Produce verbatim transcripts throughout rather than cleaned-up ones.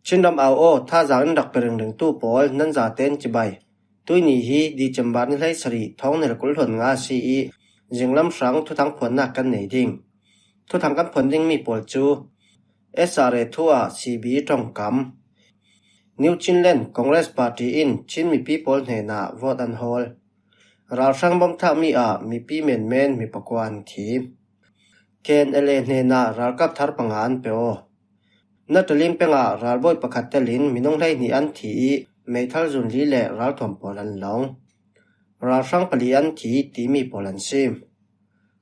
Chinram au aw, thazang in rak pe ringringtu pawl nan zaten cibai. Tuini hi December ni hleisarih, thawng hnih le kul hluan nga a si i, zinglam hrang thuthang phuannak kan nei ding. Thuthang kan phuan dingmi pawl cu S R A thu ah C B ṭongkam. New Chinland Congress Party in Chin mipi pawl hnenah vote an hawl. Ralhrang bom thlakmi ah mipi menmen mi pakua an thi. K N L A hnenah ralkap thar panga an pe aw. Nataling pengah ralbawi pakhat telin minung hleihnih an thi i, meithal zun li le ralthuam pawl an long. Ralhrang pali an thi timi pawl an si.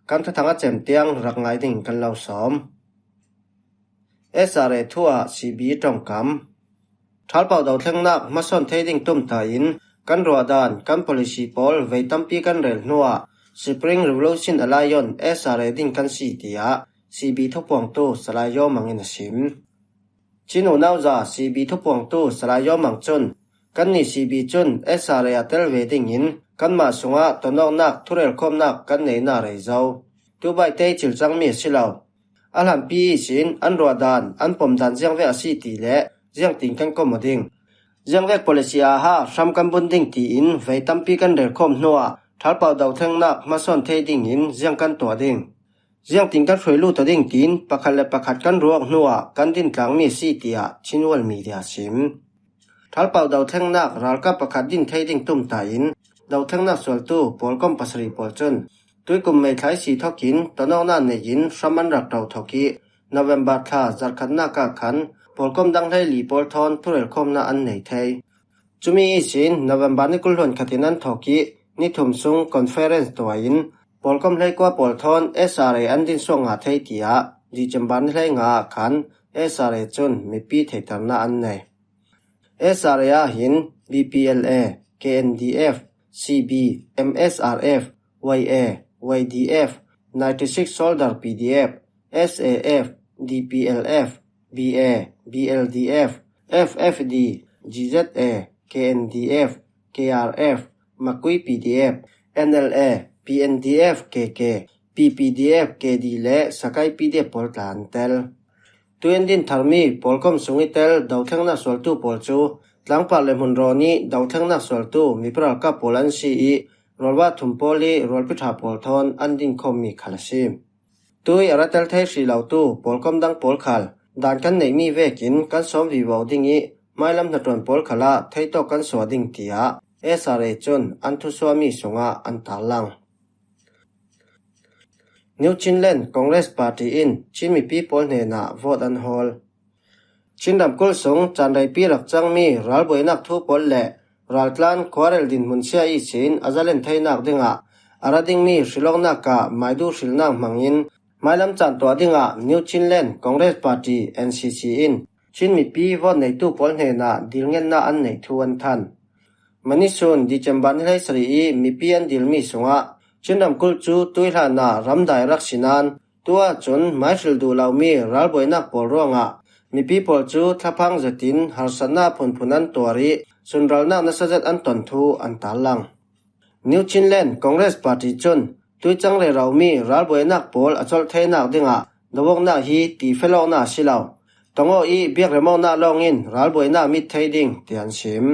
Kan thuthang a cem tiang rak ngai dingin kan lo sawm. S R A thu ah C B ṭongkam. Ṭhalpau dothlengnak hmasawn thei ding tumtah in kan ruahdan, kan policy pawl vei tampi kan rel hnuah Spring Revolution a lai on S R A ding kan si, tiah C B thupuangtu Salai Yaw Mang in a sim. Chin unauza C B thupuangtu Salai Yaw Mang cun, kannih C B cun S R A a tel ve dingin kanmah sungah tonawknak thurelkhawmnak kan neihna rei zo. Tubaite i cilcangmi a si lo. A hlanpi ihsin an ruahdan, an pomdan ziangvek a si ti le ziangtin kan kom aw ding. Ziangvek policy aha hram kan bun ding tiin vei tampi kan relkhawm hnuah ṭhalpau dothlengnak hmasawn thei dingin ziang kan tuah ding. Ziangtin kan hruai lut aw ding tiin pakhat le pakhat kan ruak hnuah kan din tlangmi a si, tiah Chin World Media a sim. Ṭhalpau dothlengnak ralkap pakhat din thei ding tumtah in dothlengnak sualtu pawlkom pasarih pawl cun tuikum May thla si thokin tonawknak neiin hram an rak ṭo thok i, November thla zarhkhatnak ah khan pawlkom dang hleili pawl thawn thurelkhawmna an nei thei. Cumi ihsin November ni kul hluan khatin an thawk i, ni thum sung conference tuah in pawlkom hleikua pawl thawn S R A an din suak ngah thei, tiah December ni hleinga ah khan S R A cun mipi theihternak an nei. S R A ah hin B P L A, K N D F, C B, M S R F, Y A, Y D F, ninety six Soldier P D F, S A F, D P L F, B A, B L D F, F F D, G Z A, K N D F, K R F, Makui P D F, N L A, P N D F, K K, P P D F, K D le Sakai P D F pawl tla an tel. Tuin din tharmi pawlkom sung i tel dothlengnak sualtu pawl cu tlangpar le hmunraw nih dothlengnak sualtu mipi ralkap pawl an si i, rualva thum pawl i rualpi ṭha pawl thawn an din khawmmi khal a si. Tui a ra tel thei hrih lotu pawlkom dang pawl khal dan kan neihmi vekin kan sawm vivo ding i, hmailam hnaṭuan pawl khalah theitawk kan suah ding, tiah S R A cun an thusuahmi sungah an tarlang. New Chinland Congress Party in Chin mipi pawl hnenah vote an hawl. Chin ramkulh sung caan reipi rak cangmi ralbuainak thu pawl le raltlan khuarel dinhmun sia ihsin a zalen theinak dingah a ra dingmi hrilawknak ah maidu hrilnak hmangin hmailam caan tuah dingah New Chinland Congress Party, N C C, in Chin mipi vote neitu pawl hnenah dilngenna an neih thu an thanh. Mani sun December ni hleisarih i mipi an dilmi sungah Chin ramkulh cu tuihlan ah ramdai rak si nain, tu ahcun mai hril duh lomi ralbuainak pawl ruangah mipi pawl cu thlaphang zetin harsatnak phunphun an tuar i, sunralnak nasa zet an ton thu an tarlang. New Chinland Congress Party cun tuicang reromi ralbuainak pawl a colh theinak dingah dawawknak hi tifel awknak a si lo. Tong aw i biakrem awknak lawngin ralbuainak mit thei ding, tiah an sim.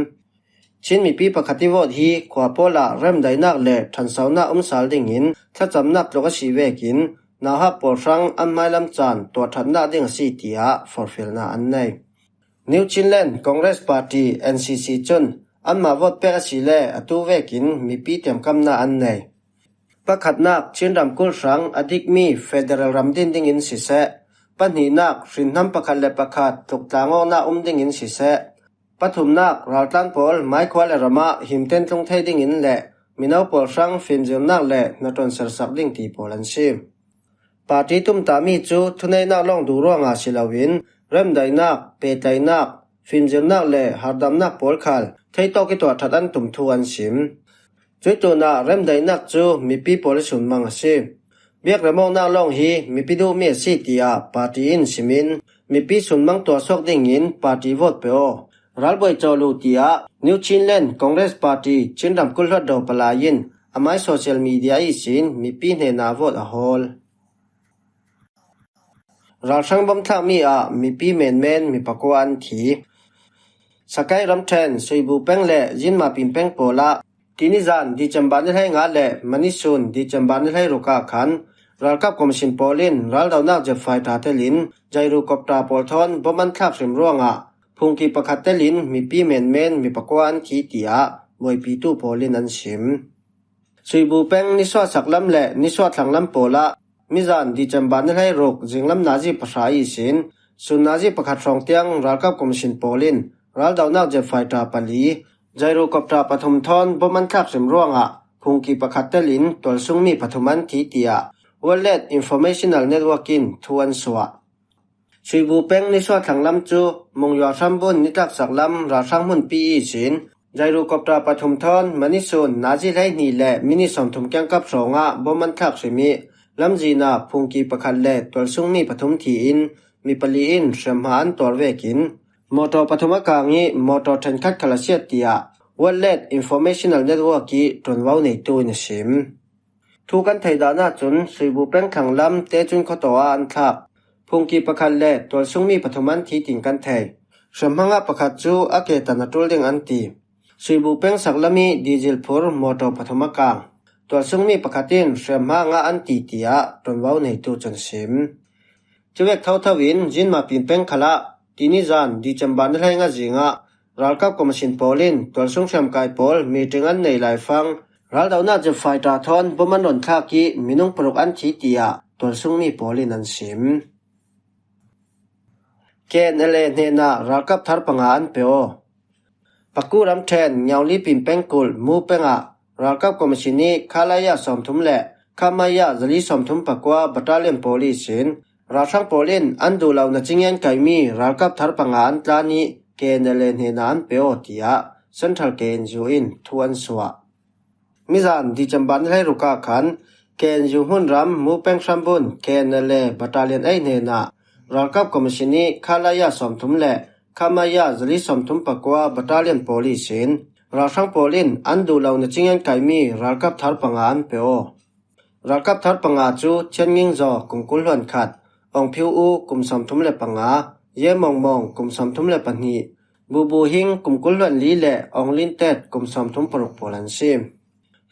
Chin mipi pakhat i vote hi khua pawl ah remdaihnak le ṭhansonak um sal dingin thlacamnak tluk a si vekin, nauhak pawl hrang an hmailam caan tuah ṭhatnak ding a si, tiah forhfialnak an nei. New Chinland Congress Party, N C C, cun anmah vote pek a si le atu vekin mipi tiamkamnak an nei. Pakhatnak Chin ramkulh hrang a dikmi federal ram din dingin siseh, pahnihnak hrinhnam pakhat le pakhat tluk tlang awknak um dingin siseh, pathumnak raltlan pawl maikhua le ram ah himten tlung thei dingin le mino pawl hrang fimzirnak le hnaṭuan sersak ding ti pawl an si. Party tumtahmi cu thuneihnak lawng duh ruangah si loin remdaihnak, pehtlaihnak, fimzirnak le harhdamnak pawl khal theitawk i tuah ṭhat an tum thu an sim. Cuih tlunah remdaihnak cu mipi pawl i sunmang a si. Biakrem awknak lawng hi mipi duhmi a si, tiah party in simin mipi sunmang tuahsuak dingin party vote pe aw. Ralbuai cawlu, tiah New Chinland Congress Party Chin ramkulh hluttaw palai in amai social media ihsin mipi hnenah vote a hawl. Ralhrang bom thlakmi ah mipi menmen mi pakua an thi. Sakai ramṭhen Suibu peng le Zinmapin peng pawlah tini zan December ni hleinga le mani sun December ni hleiruk ah khan ralkap commission pawl in raldaunak jet fighter telin Jairu kopta pawl thawn bom an thlak hrim ruangah phungki pakhat telin mipi menmen mi pakua an thi, tiah buaipitu pawl in an sim. Suibu peng nisuah sak lam le nisuah thlang lam pawlah mizan December ni hleiruk zinglam nazi pahra ihsin sun nazi pakhat hrawng tiang ralkap commission pawl in raldaunak jet fighter pali, Jairu kopta pathum thawn bom an thlak hrim ruangah phungki pakhat telin tualsung mi pathum an thi, tiah World Lead Informational Network in thu an suah. Suibu peng nisuah thlang lam cu Mungyua hrambun nitlaksak lam ralhrang hmunpi ihsin Jairu kopta pathum thawn mani sun nazi hleihnih le minit sawmthum kiangkap hrawngah bom an thlak hrim ih lamzin ah phungki pakhat le tualsung mi pathum thi in mi pali in hriamhma an tuar vekin motor pathum a kang ih motor ṭhenkhat khal a siat, tiah World Lead Informational Network ih ṭuanvo neitu in a sim. Thu kan theih dan ahcun Suibu peng thlang lam Techun khuataw ah an thlak. Phungki pakhat le tualsung mi pathum an thi, tin kan thei. Hriamhma ngah pakhat cu a ke tan a ṭul ding an ti. Suibu peng sak lam ih dizil phur motor pathum a kang. Tualsung mi pakhat in hriamhma ngah an ti, tiah ṭuanvo neitu cun a sim. Cuvek thotho in Zinmapin peng khalah tini zan December ni hleinga zingah ralkap commission pawl in tualsung hriamkai pawl meeting an neih laifang raldaunak jet fighter thawn bom an rawn thlak ih minung paruk an thi, tiah tualsung mi pawl in an sim. K N L A hnenah ralkap thar panga an pe aw. Paku ramṭhen Ngiaulipin pengkulh Mu pengah ralkap commission ih Khalaya sawmthum le Khamaya zali sawmthum pakua battalion pawl ihsin ralhrang pawl in an duh lo na cingian kaihmi ralkap thar panga an tlan ih K N L A hnenah an pe aw, tiah Central K N U in thu an suah. Mizan December ni hleiruk ah khan K N U hmunram Mu peng hrambun K N L A battalion ei hnenah ralkap commission ih Khalaya sawmthum le Khamaya zali sawmthum pakua battalion pawl ihsin ralhrang pawl in an duh lo na cingian kaihmi ralkap thar panga an pe aw. Ralkap thar panga cu Thian Nging Zaw kum kul hluan khat, Ong Phiu U kum sawmthum le panga, Ye Mawng Mawng kum sawmthum le pahnih, Bu Bu Hing kum kul hluan li le Ong Lin Tet kum sawmthum paruk pawl an si.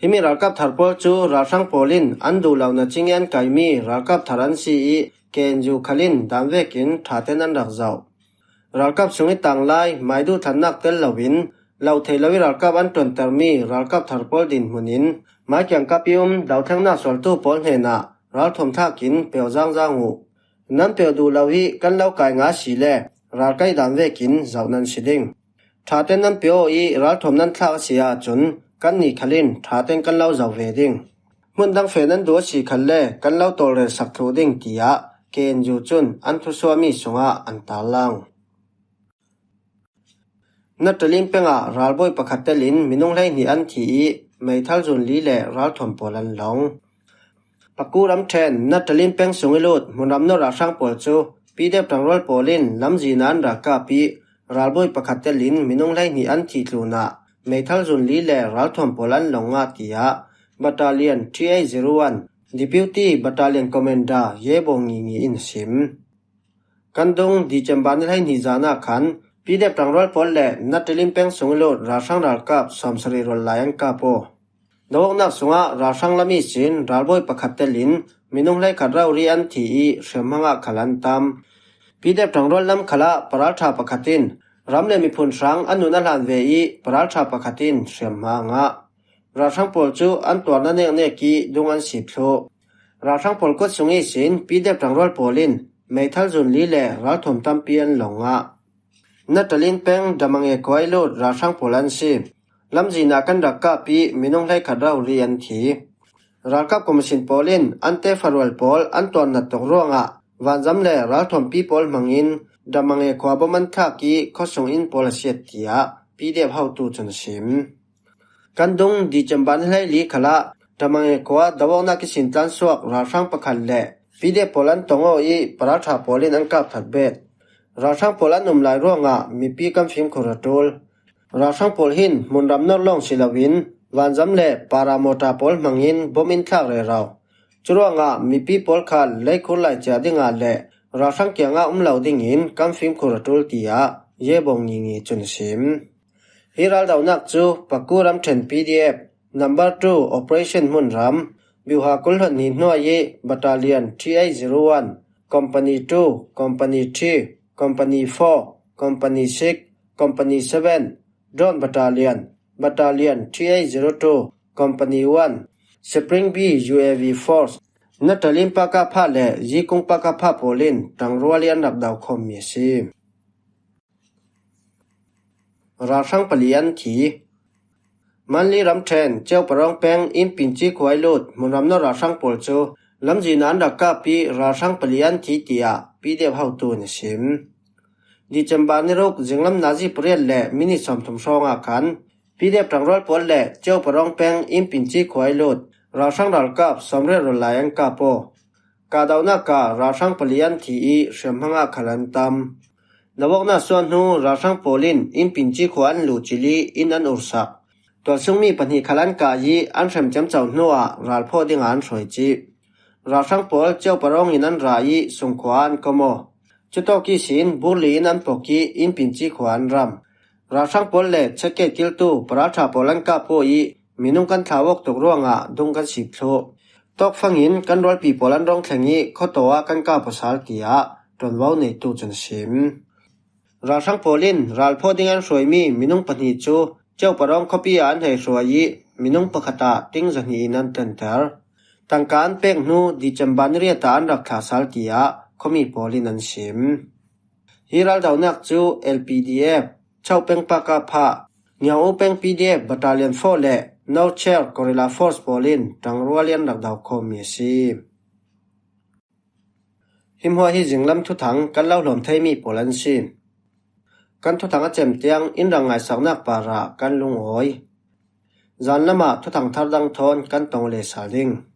Himi ralkap thar pawl cu ralhrang pawl in an duh lo na cingian kaihmi ralkap thar an si ih K N U khal in dan vekin ṭha ten an rak zoh. Ralkap sung ih tanglai mai duhthlannak tel loin lo thei lo ih ralkap an ṭuantermi ralkap thar pawl dinhmun in mai kiangkap ih um dothlengnak sualtu pawl hnenah ralthuam thlak in peuh zangzang uh. Nan peuh duh lo ih kan lo kai nga si le ralkai dan vekin zoh nan si ding. Ṭha ten nan peuh aw ih ralthuam nan thlak a si ahcun kannih khal in ṭha ten kan lo zoh ve ding. Hmun dang feh nan duh a si khalle kan lo tawlrelsak thluh ding, tiah K N U cun an thusuahmi sungah an tarlang. Natalin pengah ralbawi pakhat telin minung hleihnih an thi ih meithal zun li le ralthuam pawl an long. Paku ramṭhen Natalin peng sung ih lut hmunram nor ralhrang pawl cu P D F ṭangrual pawl in lamzin ah an rak kap ih ralbawi pakhat telin minung hleihnih an thih tlunah meithal zun li le ralthuam pawl an long ngah, tiah Battalion three eight zero one Deputy Battalion Commander Ye Baw Ngi Ngi in a sim. Kan dung December ni hleihnih zan ah khan P D F ṭangrual pawl le Natalin peng sung ih lut ralhrang ralkap sawmsarih rual lai an kap aw. Doawknak sungah ralhrang lam ihsin ralbawi pakhat telin minung hleikhat rori an thi ih hriamhma ngah khal an tam. P D F ṭangrual lam khalah paralṭha pakhat in ram le miphun hrang a nun a hlan ve ih paralṭha pakhat in hriamhma a ngah. Ralhrang pawl cu an tuarna neknek ih dung an sip thluh. Ralhrang pawl kuat sung ihsin P D F ṭangrual pawl in meithal zun li le ralthuam tampi an long ngah. Natalin peng Damange khua ih lut ralhrang pawl an si. Lamzin ah kan rak kap ih minung hleikhat rori an thi. Ralkap commission pawl in an tefa rual pawl an tuarnat tuk ruangah vanzam le ralthuampi pawl hmangin Damange khua bom an thlak ih khuasung inn pawl a siat, tiah P D F hotu cun a sim. Kan dung December ni hleili khalah Damange khua doawknak ihsin tlansuak ralhrang pakhat le P D F pawl an tong aw ih paralṭha pawl in an kap that bet. Ralhrang pawl an um lai ruangah mipi kan fimkhur a ṭul. Ralhrang pawl hin hmunram nor lawng si loin vanzam le paramawṭa pawl hmangin bom in thlak rero. Curuangah mipi pawl kha leikhur lai cia dingah le ralhrang kiangah um lo dingin kan fimkhur a ṭul, tiah Ye Bawng Ngi Ngi cun a sim. Hi raldohnak cu Paku ramṭhen P D F number two operation hmunram, biuha kul hluan hnih hnuai i battalion T A zero one, company two, company three, company four, company six, company seven, drone battalion, battalion T A zero two, company one, Spring Bee U A V force, Natalin Pakapha le Zikung Pakapha pawl in ṭangrual i an rak daukhawmmi a si. Ralhrang pali an thi. Manli ramṭhen Ceuparawng peng Inpinci khua i lut hmunram no ralhrang pawl cu lamzin ah an rak kap i ralhrang pali an thi, tiah P D F hotu in a sim. December ni ruk zinglam nazi pariat le minit sawmthum hrawng ah khan P D F ṭangrual pawl le Ceuparawng peng Inpinci khua i lut ralhrang ralkap sawmriat rawl lai an kap aw. Kahdohnak ah ralhrang pali an thi i hriamhma ah khal an tam. Nawoknak suah hnu ralhrang pawl in Inpinci khua an luh cil i inn an ursak. Tualsungmi pahnih khal an kah i an hrem ciamco hnuah ralphawh dingah an hruai cih. Ralhrang pawl Ceuparawng in an ra i sungkhua ah an kom aw. Cutawk ihsin Burli in an pok i Inpinci khua an ram. Ralhrang pawl le checkgate kiltu paralṭha pawl an kap aw i minung kan thlau awk tuk ruangah dung kan sip thluh. Tawkfang in kan rualpi pawl an rong thleng i khuataw ah kan kap aw sal, tiah ṭuanvo neitu cun a sim. Ralhrang pawl in ralphawh ding an hruaimi minung pahnih cu Ceuparawng khuapi ah an hei hruai i minung pakhat ah ting zahnih in an tenter. Tangka an pek hnu December ni riat ah an rak thlah sal, tiah khuami pawl in an sim. Hi raldohnak cu L P D F, Chau peng Pakapha, Ngiang U peng P D F Battalion four le North Chair Guerrilla Force pawl in ṭangrual i an rak daukhawmmi a si. Hi hmuah hi zinglam thuthang kan lo hlawm theimi pawl an si. Kan thuthang a cem tiang in rak ngaisaknak parah kan lungawi. Zanlam ah thuthang thar dang thawn kan tong le sal ding.